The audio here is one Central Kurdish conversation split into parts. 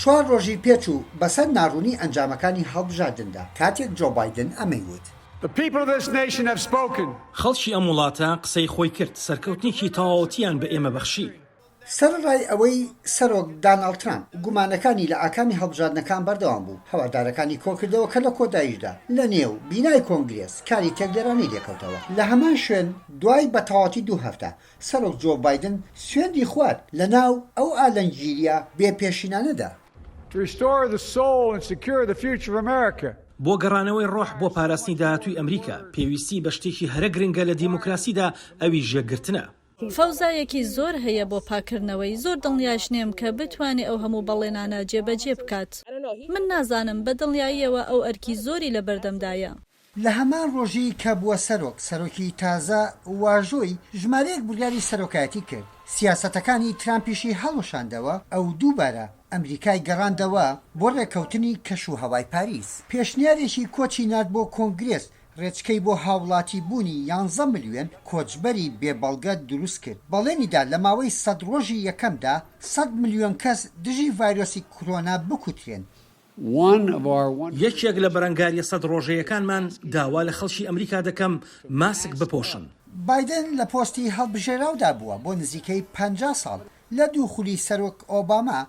چوار ڕۆژی پێچوو بەسەر ناڕوونی ئەنجامەکانی هەڵبژاردندا، کاتێک جۆ بایدن ئەمەی وت. The people of this nation have spoken. خەڵکی ئەم وڵاتە قسەی خۆی کرد، سەرکەوتنێکی تەواوەتییان بە ئێمە بەخشی. سەرەڕای ئەوەی سەرۆک داناڵد ترامپ گومانەکانی لە ئاکامی هەڵبژاردنەکان بەردەوام بوو، هەوادارەکانی کۆکردەوە کە لە کۆتاییشدا لە نێو بینای کۆنگرێس کاری تێکدەرانەی لێکەوتەوە. لە هەمان شوێن دوای بە تەواوەتی دوو هەفتە سەرۆک جۆ بایدن سوێندی خوارد لە ناو ئەو ئالەنگیرییە بێ پێشینانەدا. To restore the soul and secure the future of America. بۆ گەڕانەوەی ڕۆح بۆ پاراستنی داهاتووی ئەمریکا، پێویستی بە شتێکی هەرە گرنگە لە دیموکراسیدا، ئەویش یەکگرتنە. فەوزایەکی زۆر هەیە بۆ پاککردنەوەی، زۆر دڵنیاش نیم کە بتوانێ ئەو هەموو بەڵێنانە جێبەجێ بکات. من نازانم، بە دڵنیاییەوە ئەو ئەرکی زۆری لەبەردەمدایە. لە هەمان ڕۆژی کە بووە سەرۆک، سەرۆکی تازە واژۆی ژمارەیەک بڕیاری سەرۆکایەتی کرد، سیاسەتەکانی ترامپیشی هەڵوەشاندەوە، ئەو دووبارە ئەمریکای گەڕاندەوە بۆ ڕێککەوتنی کەش و هەوای پاریس، پێشنیارێکی کۆچی نارد بۆ کۆنگرێس، ڕێچکەی بۆ هاوڵاتی بوونی یانزە ملیۆن کۆچبەری بێ بەڵگە دروست کرد، بەڵێنی دا لە ماوەی سەد ڕۆژی یەکەمدا سەد ملیۆن کەس دژی ڤایرۆسی کرۆنا بکوترێن. یەکێک لە بەرەنگارییە سەد ڕۆژەیەکانمان، داوا لە خەڵکی ئەمریکا دەکەم ماسک بپۆشن. بایدن لە پۆستی هەڵبژێراودا بووە بۆ نزیکەی 50 ساڵ، لە دوو خولی سەرۆک ئۆباما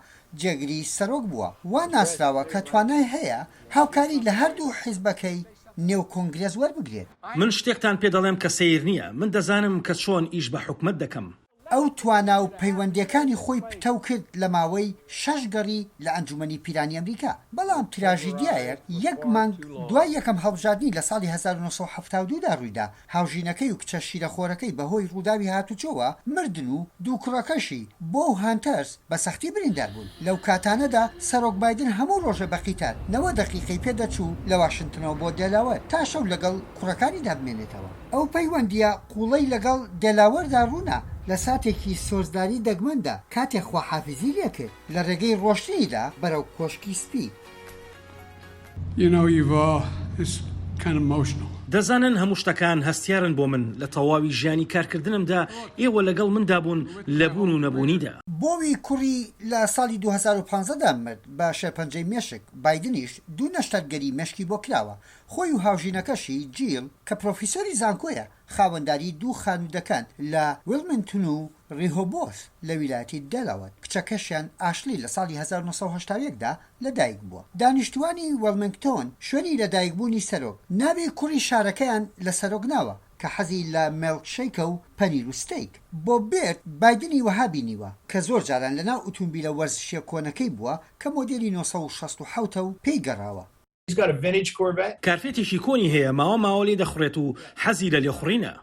جێگری سەرۆک بووە، وا ناسراوە کە توانای هەیە هاوکاری لە هەردوو حیزبەکەی نێو کۆنگرێس وەربگرێت. من شتێکتان پێ دەڵێم کە سەیر نییە، من دەزانم کە چۆن ئیش بە حکومەت دەکەم. ئەو توانا و پەیوەندییەکانی خۆی پتەو کرد لە ماوەی شەش گەڕی لە ئەنجومەنی پیرانی ئەمریکا، بەڵام تراژیدیایەک یەک مانگ دوای یەکەم هەڵبژاردنی لە ساڵی 1972 دا ڕوویدا، هاوژینەکەی و کچە شیرەخۆرەکەی بەهۆی ڕووداوی هاتوچۆوە مردن و دوو کوڕەکەشی، بۆ و هانتەرس، بە سەختی بریندار بوون. لەو کاتانەدا سەرۆک بایدن هەموو ڕۆژێ بە قیتار 90 دەقیقەی پێدەچوو لە واشنتنەوە بۆ دێلاوەر تا شەو لەگەڵ کوڕەکانیدا بمێنێتەوە. ئەو پەیوەندییە قووڵەی لەگەڵ دێلاوەردا ڕوونە لە ساتێکی سۆزداری دەگمەندا کاتێک خواحافیزی لێکرد لە ڕێگەی ڕۆشتنیدا بەرەو کۆشکی سپی. You know you've it's kind of emotional. دەزانن هەموو شتەکان هەستیارن بۆ من، لە تەواوی ژیانی کارکردنمدا ئێوە لەگەڵ مندا بوون لە بوون و نەبوونیدا. بۆوی کوڕی لە ساڵی 2015 دا مرد بە شێرپەنجەی مێشک، بایدنیش دوو نەشتەرگەری مێشکی بۆ کراوە، خۆی و هاوژینەکەشی، جیڵ، کە پرۆفیسۆری زانکۆیە، خاوەنداری دوو خانوودەکەن لە ویڵمنتن و ڕیهۆبۆس لە ویلایەتی دێلاوەر، کچەکەشیان ئاشلی لە ساڵی 1981 دا لەدایکبووە. دانیشتووانی وێڵمنگتۆن، شوێنی لەدایکبوونی سەرۆک، ناوی کوڕی شارەکەیان لە سەرۆک ناوە، کە حەزی لە مێڵک شەیکە و پەنیر و ستەیک. بۆب بێرد بایدنی وەها بینیوە، کە زۆر جاران لەناو ئوتومبیلە وەرزشییە کۆنەکەی بووە کە مۆدێلی 967 ە و پێی گەڕاوە. کارفێتێکی کۆنی هەیە ماوە ماوە لێی دەخوڕێت و حەزی لە لێخوڕینە.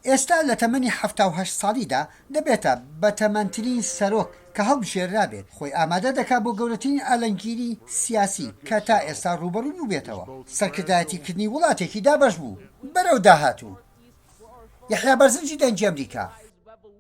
ئێستا لە تەمەنی 78 ساڵیدا دەبێتە بەتەمەنترین سەرۆک کە هەڵبژێررابێت، خۆی ئامادە دەکات بۆ گەورەترین ئالنگیری سیاسی کە تا ئێستا ڕووبەڕووی بووبێتەوە، سەرکردایەتیکردنی وڵاتێکی دابەشبوو بەرەو داهاتوو. یەحیا بەرزنجی دەنگی ئەمریکا.